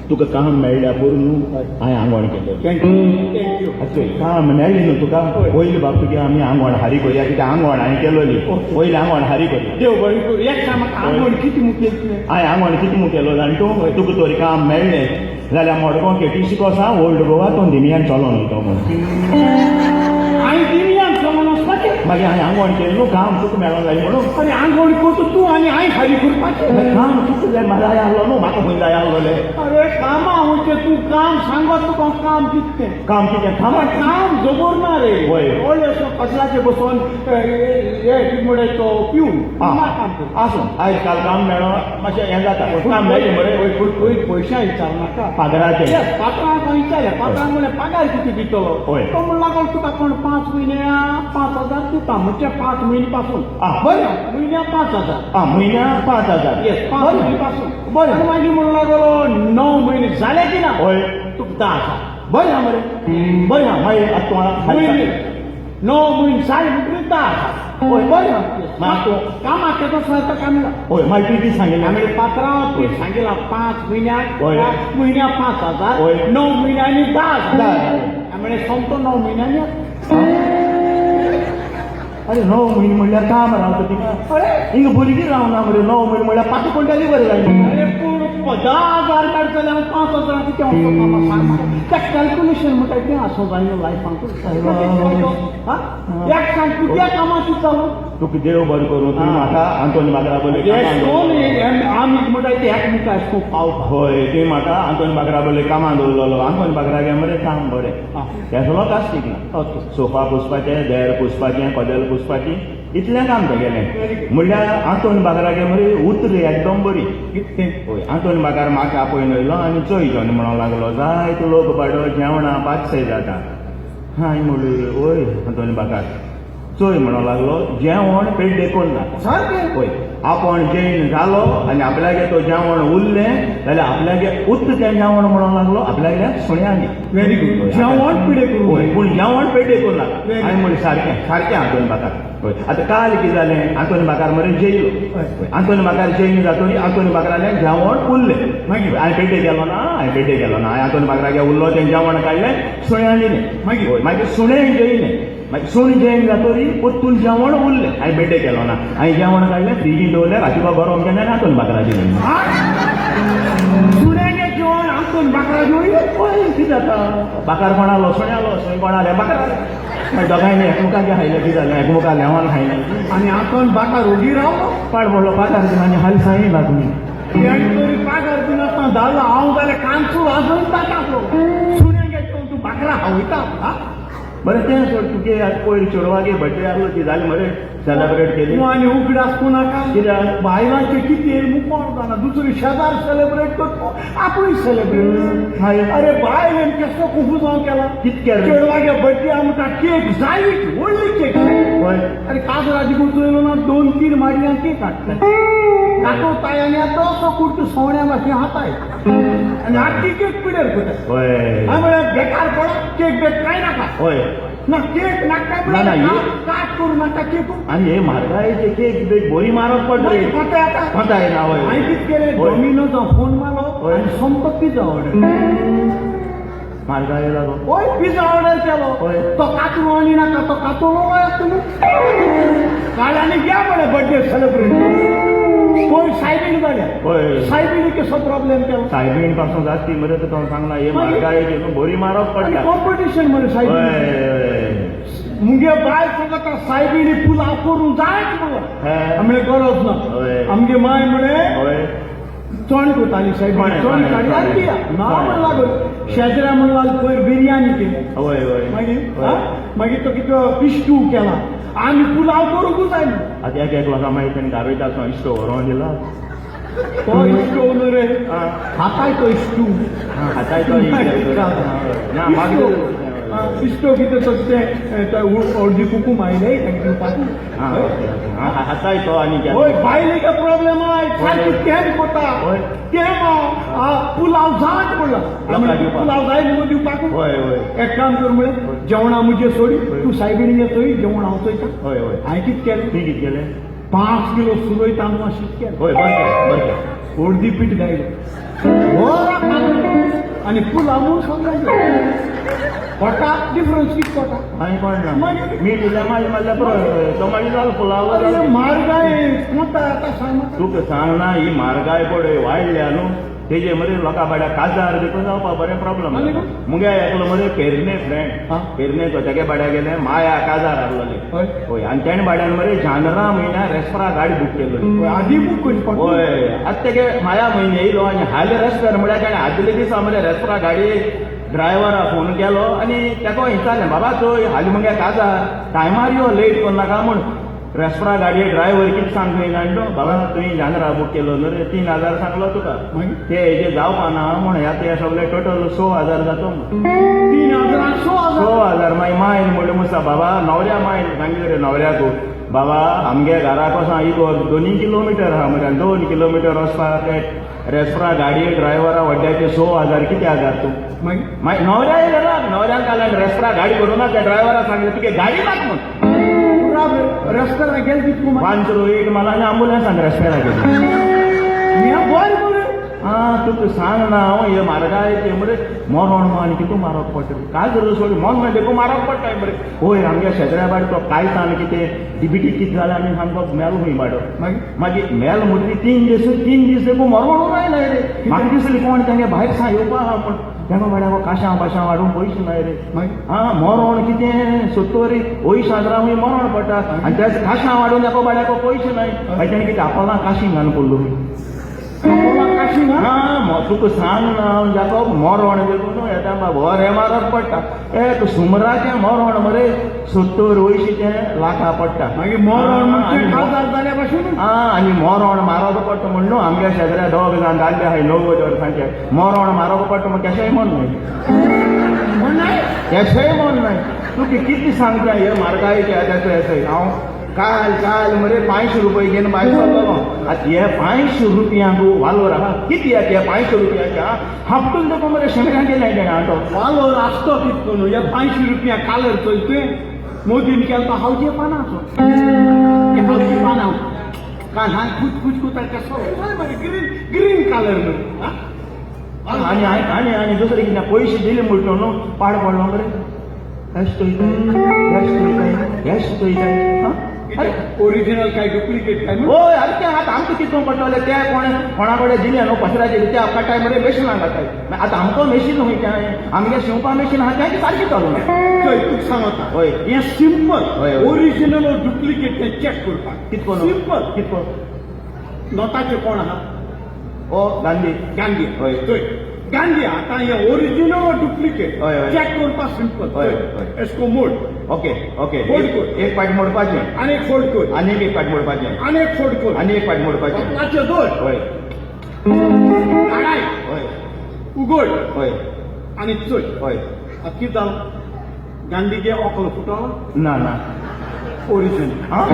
तुका काम मेळ्ळ्या पुरो न्हू हांवें आंगवण केलें. Thank you, thank you. अशें काम मेळ्ळें न्हू तुका, पयलीं बाब तुगे आमी आंगवण हारी करुया, कित्याक आंगवण हांवें केलोली. पयलीं आंगवण हारी करुया. देव बरें करूं. एक सांग म्हाका, आंगवण कितें मुखेल तुवें? हांवें आंगवण कितें म्हूण केलो जाण तूं? तुका तरी काम मेळ्ळें जाल्यार मडगांव केटीसी कोसा ओल्ड गोवा तो दिमियान चलोन वयतो म्हूण. हांवें दिमयान चलोन वचपाचें? मागीर हांवें आंगवण केलें न्हू, काम तुका मेळोंक जाय म्हणून. अरे, आंगवण करता तूं आनी हांवें खाली करपाचें? काम तुका जाय, म्हाका जाय आसलो न्हू, म्हाका खंय जाय आसलोलें? अरे, कामां म्हणजे तूं काम सांगत, तुका काम कितें तें. काम कितें कामा? काम जबर ना रे. व्हडलें असो कसलाचें बसोन हे कितें म्हणटा तो पिवन ना काम करता. आसूं, आयज काल काम मेळो मातशें हें जाता, काम मेळ्ळें मरे. पयर पयशा विचार नाका. पगाराचें? पात्रांक हांवें विचारलें, पात्रांक म्हणलें, पगार कितें दितलो? तो म्हणून लागलो, तुका कोण 5 म्हयन्या 5,000 दिता, म्हणजे 5 म्हयने पासून. बरें. म्हयन्या 5,000. आं, म्हयन्या 5,000. येस, 5 म्हयने पासून. बरें. आनी मागीर म्हणून लागलो, 9 म्हयने जाले की ना तुका 10,000. बरें आहा मरे, बरें आहा. मागीर आतां तूं म्हयने, 9 म्हयने जाले म्हणटकीर 10,000. हय, बरें आहा. मागीर तूं कामाक येता सांगता काम. हय, मागीर तुवें कितें सांगिल्लें? आमी पात्रांव सांगिला, 5 म्हयन्याक म्हयन्या 5,000, 9 म्हयन्यांनी 10,000. 10,000. म्हळ्यार सोमतो 9 म्हयन्यांनी. अरे, 9 म्हयने म्हणल्यार काम रावता तिका? अरे. हिंगा भुरगीं रावना मरे. 9 म्हयने म्हणल्यार पांच पडल्यारी बरें जालें. अरे, पूण 10,000 मेळटले हांव 5,000 कितें वचो बाबा, सांग म्हाका. तें कॅल्क्युलेशन म्हणटा तें आसूं जाय न्हू लायफांक. एक सांग, तुज्या कामाची चालू. तुका देव बरें करूं, तुवें म्हाका आंतोनी बागरा बोले. आमी म्हणटा ते एकमेका अशें करून पावता. हय, तुवें म्हाका आंतोनी बागरा बोले कामां दवरलेलो. आंतोनी बागरा मरे काम बरें. तेसलो कास्तीक ना. सोफा पुसपाचें, देर पुसपाचें, कदेल पुसपाची, इतलें काम तेगेलें. म्हणल्यार आंतोन बागरागे मरे उतर एकदम बरी. कितें? हय, आंतोन बागार म्हाका आपोवन येयलो आनी चोय जॉनी म्हणूंक लागलो, जायतो लोक बाडो जेवणां पातशे जाता. हांवें म्हणलें, वय आंतोनी बागार, चोय म्हणूंक लागलो, जेवण पेड्डे करून नाका. सारकें. हय, आपण जेण जालो आनी आपल्यागे तो जेवण उरलें जाल्यार आपल्यागे उत्त तें जेवण म्हणूंक लागलो आपल्यागे सुण्यांनी. व्हेरी गुड, जेवण पिडे करूं. हय, पूण जेवण पेड्डे करूं नाका. Very हांवें म्हणलें, सारकें सारकें आंतोनी बाकार. हय, आतां काल कितें जालें, आंतोनी बाकार मरे जेयलो. हय, आंतोनी बाकार जेयन जातोरी आंतोनी बाकारालें जेवण उरलें. मागीर? हांवें पेड्डे केलो ना, हांवें पेड्डे केलो ना. हांवें आंतोनी बाकरागे उरलो तें जेवण काडलें, सुण्यां दिलें. मागीर? हय, मागीर सुणें जेयलें. मागीर सुणें जेयन जातोरी परतून जेवण उरलें. हांवें पेड्डे केलो ना, हांवें जेवण काडलें, फ्रिजीन दवरलें, राती गरम केलें आनी आंतोनी बाकरा दिलें. सुण्यागे जेवण आमतून बाकरा जेवण? हय, कितें जाता, बाकार कोणालो? सुण्यालो. सुणें कोणालें? बाकरालें. मागीर दोगांयनी एकमुखाक खायलें. कितें जालें, एकमुखाक लेवण खायलें. आनी आंतोन बाकार रोगी रावलो. पाड पडलो पाकार आनी हाल सांगी ना तुमी. तेणी तरी पागार दिनासतना धाडलो, हांव जाल्यार कांचू वाजोवन जाता आसलो. सुण्यागे जेवण तूं बाकरा खावयता हा? बरें, तें सोड. तुगे पयर चेडवागे बड्डे आसलो, ती जाली मरे सेलेब्रेट केली? तूं आनी उगडास करूं नाका. कित्याक? बायलांचे कितें मुखार जाणा, दुसरी शेजार सेलेब्रेट करतो, आपूण सेलेब्रेट. हाय. अरे, बायलेन कसो कुफुजांव केला. कितके रे? चेडवागे बड्डे, आमकां केक जायच, व्हडली केक. अरे, काजराची चोयलो ना, दोन तीन माडयां केक हाडटा, कातोताय आनी आतां असो कुर्तू सवण्या भाशेन हाताय आनी आख्खी केक पिडेर करता. हांवें म्हळ्यार, बेकार पडो, केक बेक कांय नाका. ना केक नाका. ना, ना, काट करूं नाका केक. आनी हे म्हारगायेचे केक बेक बरी मारप पडली. कोता येता. कोता येना, हय. हांवें कितें केलें? डॉमिनोजा फोन मारलो आनी सोमतो पिझ्झा ऑर्डर. म्हारगाये लागो. हय, पिझ्झा ऑर्डर केलो. तो कातरो आनी नाका, तो कातरो तुमी काल आनी घ्या म्हळें बड्डे सेलिब्रेट. पयर सायबीण जाल्या. सायबिणी कसो प्रॉब्लेम केलो. सायबीण पासून जाती मरे, तर तो सांगला हे म्हारगायेचे न्हू बरी मारप आनी पडटा. कॉम्पिटिशन मरे सायबीण. मुगे बायल सांगता, सायबिणी पुलाव करूंक जायच म्हणून. म्हणलें, गरज ना. आमगे माय म्हळें चण कोताली सायबीण. चणे, चण चणे, काडली आनी चणे. दिया ना चणे. म्हण लागलो शेजऱ्या म्हण लागलो, पयर बिरयानी केली. हय हय मागीर हा? मागीर तो कितें पिश्टू केला, आमी पुलाव करूंकूच जाय न्हू. आतां एक एक लोकां मागीर तेणी दारयता, इश्टो व्हरोन दिला. तो इश्टो न्हू रे, हाताय तो इश्टू. हाताय तो ना मागीर. इश्टो कितें तशें अर्दी कुकूम आयले तांकां दिवपाक. हाताय तो आनी हय, बायलेक प्रॉब्लेम आय सारकी, तेंच कोता. तें पुलाव जायच म्हणला. लोकांक दिवपाक. पुलाव जाय म्हणून दिवपाक. हय हय एक काम कर म्हळें, जेवणा मुजे सोडी, तूं सायबिणी चोय, जेवण हांव चोयता. हय हय हांवें कितें केलें? तुवें कितें केलें? 5 किलो सुरय तांदूळ शीत केलें. हय, बरें केलें, बरें केलें. अर्दी पीठ घायलें, बरो कालयलो. आनी पुलाव म्हूण सोगल्याक कोटा डिफरन्स कित कोटा. मागीर कोण ना. मागीर? मीठ इल्लें मागीर मारल्यार पुरो, तो मागीर जालो पुलाव. अरे म्हारगाय कोता आतां सांग म्हाका. तुका सांगना, ही म्हारगाय पळय वाडल्या न्हू, तेजे मरे लोकां बाड्या काजार देखून जावपा बरें प्रॉब्लम. आनी? मुगे एकलो मरे पेरणे फ्रेंड, पेरणे तेगे बाड्या गेले माया काजार आहलोले. हय. हय, आनी तेणे बाड्यान मरे जानरा म्हयन्या रेस्परा गाडी बूक केल्ली. हय, आदी बूक करची पडटा. हय, आतां तेगे माया म्हयने येयलो आनी हाले रेस्पेर म्हळ्यार तेणे आदले दिसा मरे रेस्परा गाडी ड्रायव्हरा फोन केलो आनी तेका विचारलें, बाबा चोय हालीं मुगे काजार, टायमार यो, लेट करनाका म्हूण. रेस्परा गाडये ड्रायव्हर कितें सांगता जाण तूं, बाबा तुवें जानरा बूक केलो न्हू रे, 3000 सांगलो तुका. मागीर? ते हेजे जावपा ना म्हूण ह्या ते सगळे टोटल 6,000 जातो म्हूण. 3000 6,000. 6,000. मागीर मायन म्हणलें मुसा बाबा, न्हवऱ्या मायन सांगलें रे न्हवऱ्याकू, बाबा आमगे घरा कोसा इगोर 2 किलोमिटर आहा मरे, आनी 2 किलोमिटर वचपाक ते रेस्परा गाडये ड्रायव्हरा वड्ड्याचे 6,000 कित्याक हजार तूं? मागीर? मागीर न्हवऱ्या येयलो ना, न्हवऱ्यान काडल्यान रेस्परा गाडी करूं ना, त्या ड्रायव्हरा सांगलें तुगे गाडी नाक म्हूण. रस्त्यार गेल कितको मागीर? 108 मला आनी आंबुलन्सान रेस्पेरा गेली. हें बरें बरें. आं, तुका सांग ना हांव, हे म्हारगाय मरे मरोण मो आनी कितू मारप पडटा, काजर सोड मन मागीर देखून मारप पडटा मरे. वयर आमगे शेजऱ्या बाड तो कांय कितें डिबिटी कितें जालें आनी सामको मेलो खंय बाडो. मागीर? मागीर मेल म्हणटरी 3 दीस, 3 दीस देखून मरोण आयलाय रे. म्हाका दिसलें कोण तेंगे भायर सा येवपा आहा पूण तेंका बाड्या काशां बाशां हाडूंक पयशे नाय रे. मागीर? आं, मरोण कितें 70 वयस हजारां खंय मरोण पडटा आनी त्या काशां हाडून तेका बाड्याको पयशे नाय. मागीर तेणें कितें आपला काशी घालून पडलो. आपोला काशी ना. हा, तुका सांग ना हांव जाको, मरोण देखून येता बरें मारप पडटा. एक सुमराचें मरोण मरे 70 अंयशीचें लाखा पडटा. मागीर मरण म्हणजे आनी काजार जाल्या भाशेन. हा, आनी मरोण मारप पडटा म्हण न्हू आमच्या शेजऱ्या दोग जाण दादले आहाय 90 वर्सांचे, मरोण मारप पडटा म्हण केशेय मन न्हय. म्हण नाय. केशेय मन न्हय. तुका कितें सांगता हे म्हारगायेचे आतां. हांव काल काल मरे 500 रुपये घेवन भायर सरलेलो. आतां हे 500 रुपयांक वालोर आहा कितें हे 500 रुपयाचे हापटून देखून मरे शेंकड्यां गेले तेणें आटो. वालोर आसतो कितको न्हू. हे 500 रुपया कालर चोय तुवें, मोदीन केलो तो हावचे पानाचो, हे हावचे पानां काल हांव कुच कुच कुता कसो मरे ग्रीन ग्रीन कालर मरे. आनी आनी आनी दुसरें कितें, पयशे दिले म्हणटलो न्हू पाड पडलो मरे, हेच चोयताय, हेच चोयताय, हेच चोयताय. अरे. ओरिजिनल काय डुप्लिकेट काय? हय, अरे ते आतां आमकां कितें पडटलें? ते कोण कोणा कडेन दिले न्हू पसऱ्याचेर, ते काडटाय मरे मेशिनां घालताय. आतां आमकां मेशीन खंय तें? आमगे शिंवपा मेशीन आहा तें सारकें चालू ना. चोय, तुका सांगता. हय. हें सिंपल. हय, हय. ओरिजिनल और डुप्लिकेट तें चेक करपाक कितको? सिंपल. कितको? नोटाचे कोण आहा? ओ गांधी. गांधी. हय. चोय, गांधी. आतां हे ओरिजिनल और डुप्लिकेट हय, हय. चेक करपाक सिंपल. हय, हय. एसको मोड. ओके ओके फोल्ड कर. एक पाट मोडपाचें. आनी एक फोल्ड कर. आनीक एक पाट मोडपाचें. आनी एक फोल्ड कर. आनी एक पाट मोडपाचें. कपलाचे दोर. हय. काडाय. हय. उगड. हय. आनी चोय. हय. आतां कितें जालें? गांधीगे ओकलो फुटलो? ना ना. ओरिजिनल. आं.